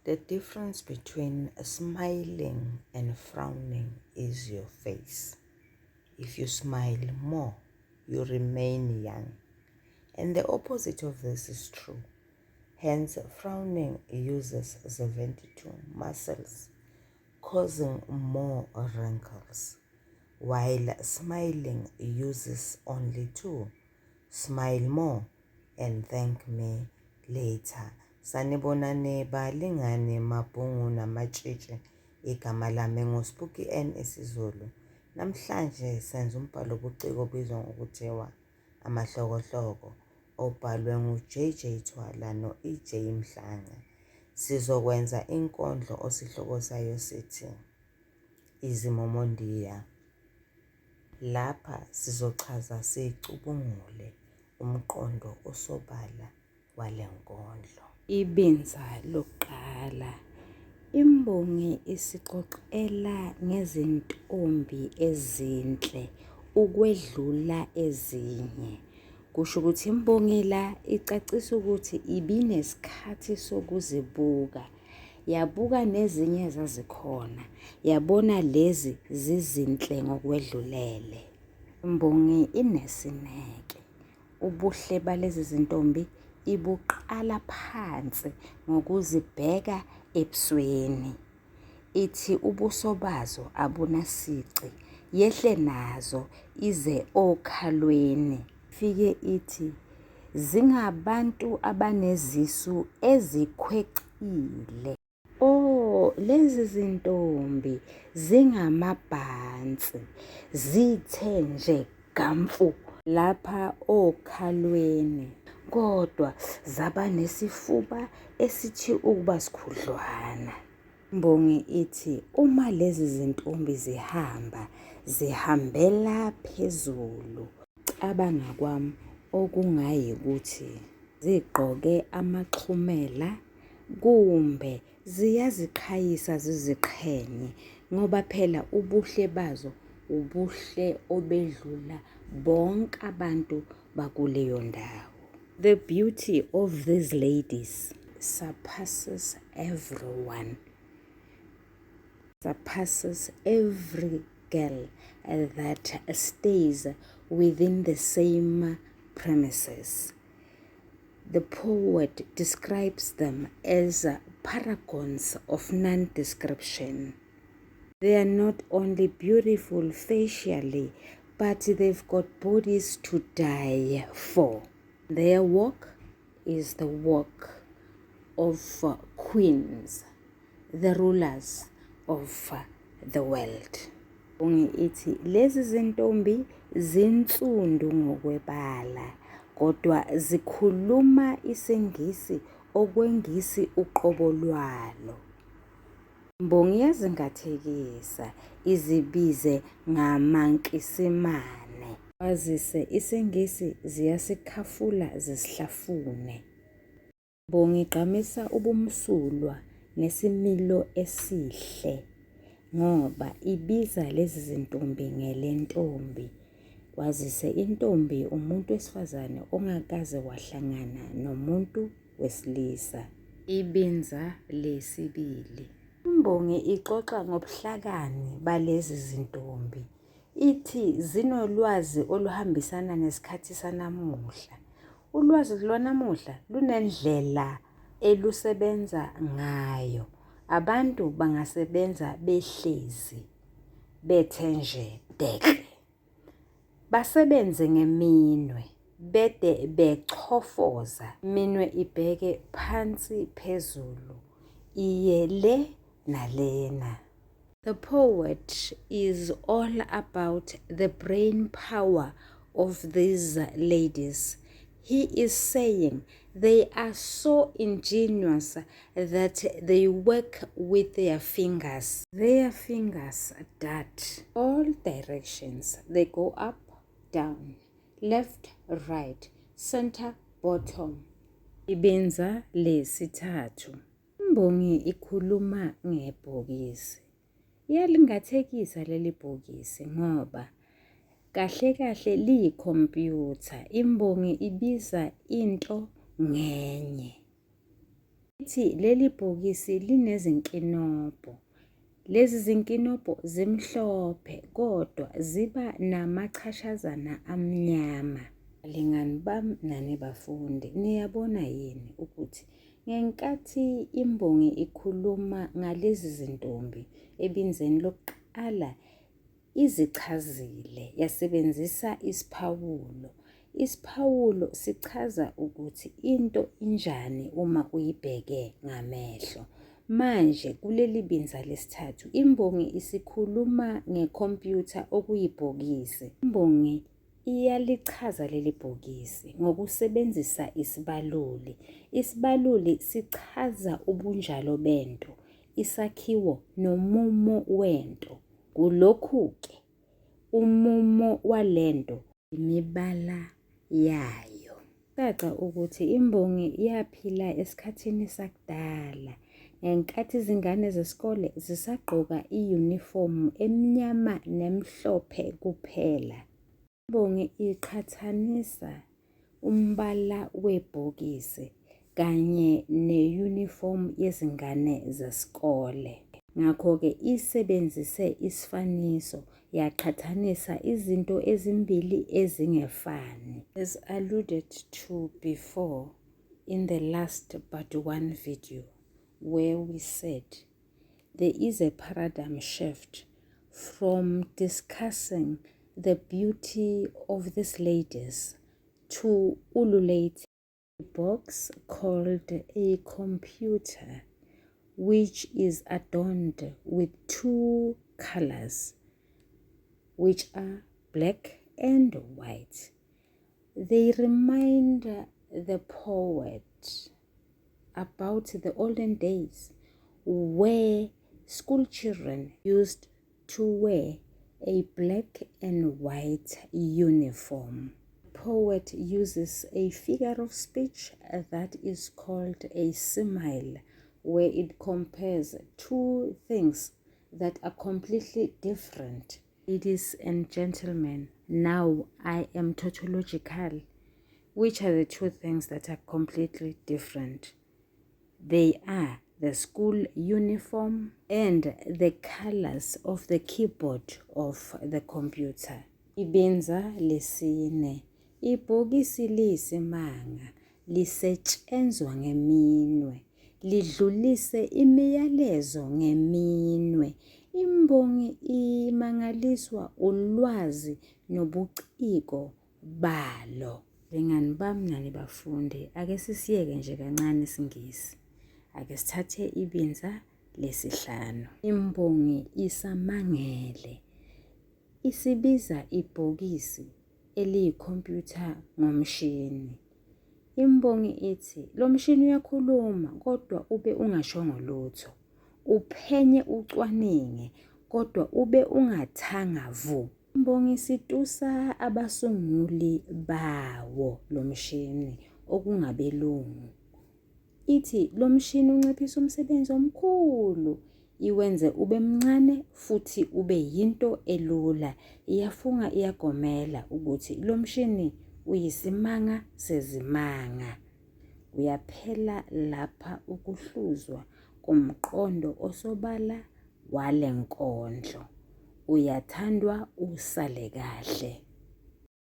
The difference between smiling and frowning is your face. If you smile more, you remain young. And the opposite of this is true. Hence, frowning uses 72 muscles, causing more wrinkles, while smiling uses only two. Smile more and thank me later. Sanibonani balingani mabhungu namatshitshi. Igama lami nguSpooky N isiZulu. Namhlanje senza umbhalo obuciko obizwa ngokuthiwa Amahlokohloko obhalwe ngu-JJ Thwala no-EJ Mhlanga. Sizokwenza inkondlo osihloko sayo sithi Izimomondiya. Lapha sizochaza sicubungule umqondo osobala wale nkondlo. Ibinza lokuqala. Imbongi isixoxela ngezintombi ezinhle ukwedlula ezinye. Kusho ukuthi imbongi la icacisa ukuthi ibinesikhathi sokuzibuka, yabuka nezinye ezazikhona, yabona lezi zizinhle ngokwedlulele. Imbongi inesineke. Ubuhle balezi zintombi ibuqala phansi ngokuzibheka ebusweni. Ithi ubuso bazo abunasici, yehle nazo ize okhalweni. Ifike ithi zingabantu abanezisu ezikhwecile. O, lezi zintombi zingamabhansi, zithe nje gamfu lapha okhalweni, kodwa zaba nesifuba esithi ukuba sikhudlwana. Imbongi ithi uma lezi zintombi zihamba, zihambela phezulu. Cabanga kwami okungayikuthi zigqoke amaxhumela kumbe ziyaziqhayisa ziziqhenye ngoba phela ubuhle bazo ubuhle obedlula bonke abantu bakuleyo ndawo. The beauty of these ladies surpasses everyone, surpasses every girl that stays within the same premises. The poet describes them as paragons of non-description. They are not only beautiful facially, but they've got bodies to die for. Their walk is the walk of queens, the rulers of the world. Imbongi ithi lezi zintombi zinsundu ngokwebala kodwa zikhuluma isiNgisi okweNgisi uqobo lwalo. Imbongi iyazingathekisa izibize ngamaNkisimane. Kwazise isiNgisi ziyasikhafula zisihlafune. Imbongi igqamisa ubumsulwa nesimilo esihle ngoba ibiza lezi zintombi ngelentombi. Kwazise intombi umuntu wesifazane ongakaze wahlangana nomuntu wesilisa. Ibinza lesibili. Imbongi ixoxa ngobuhlakani balezi zintombi. Ithi zinolwazi oluhambisana nesikhathi sanamuhla. Ulwazi lwanamuhla lunendlela elusebenza ngayo. Abantu bangasebenza behlezi bethe nje dekle. Basebenze ngeminwe bede bechofoza iminwe ibheke phansi phezulu iye le nalena. The poet is all about the brain power of these ladies. He is saying they are so ingenious that they work with their fingers. Their fingers dart all directions. They go up, down, left, right, center, bottom. Ibinza lesithathu. Imbongi ikhuluma ngebhokisi. Iyalingathekisa leli bhokisi ngoba kahle kahle liyikhompyutha. Imbongi ibiza into ngenye. Ithi leli bhokisi linezinkinobho. Lezi zinkinobho zimhlophe kodwa ziba namachashazana amnyama. Balingani bami nani bafundi, niyabona yini ukuthi ngenkathi imbongi ikhuluma ngalezi zintombi ebinzeni lokuqala Izichazile, yasebenzisa isiphawulo. Isiphawulo sichaza ukuthi into injani uma uyibheke ngamehlo. Manje kuleli binza lesithathu imbongi isikhuluma ngekhompyutha okuyibhokisi. Imbongi iyalichaza leli bhokisi ngokusebenzisa isibaluli. Isibaluli sichaza ubunjalo bento, isakhiwo nomumo wento. Kulokhu-ke umumo walento imibala yayo. Kucaca ukuthi imbongi yaphila esikhathini sakudala ngenkathi izingane zesikole zisagqoka iyunifomu emnyama nemhlophe kuphela. Imbongi iqhathanisa umbala webhokisi kanye neyunifomu yezingane zesikole. Ngakho-ke isebenzise isifaniso yaqhathanisa izinto ezimbili ezingefani. As alluded to before in the last but one video where we said there is a paradigm shift from discussing the beauty of these ladies to ululate a box called a computer which is adorned with two colors which are black and white. They remind the poet about the olden days where school children used to wear a black and white uniform. Poet uses a figure of speech that is called a simile, where it compares two things that are completely different. Ladies and gentlemen, now I am tautological. Which are the two things that are completely different? They are the school uniform and the colors of the keyboard of the computer. Ibinza lesine. Ibhokisi liyisimanga lisetshenzwa ngeminwe, lidlulise imiyalezo ngeminwe. Imbongi imangaliswa ulwazi nobuciko balo. Balingani bami nani bafundi, ake sisiyeke nje kancane isiNgisi. Ake sithathe ibinza lesihlanu. Imbongi isamangele. Isibiza ibhokisi eliyikhompyutha ngomshini. Imbongi ithi lo mshini uyakhuluma kodwa ube ungashongo lutho. Uphenye ucwaninge kodwa ube ungathanga vu. Imbongi isitusa abasunguli bawo lo mshini okungabelungu. Ithi lo mshini unciphisa umsebenzi omkhulu, iwenze ube mncane futhi ube yinto elula. Iyafunga iyagomela ukuthi lo mshini uyisimanga sezimanga. Kuyaphela lapha ukuhluzwa komqondo osobala wale nkondlo. Uyathandwa usale kahle.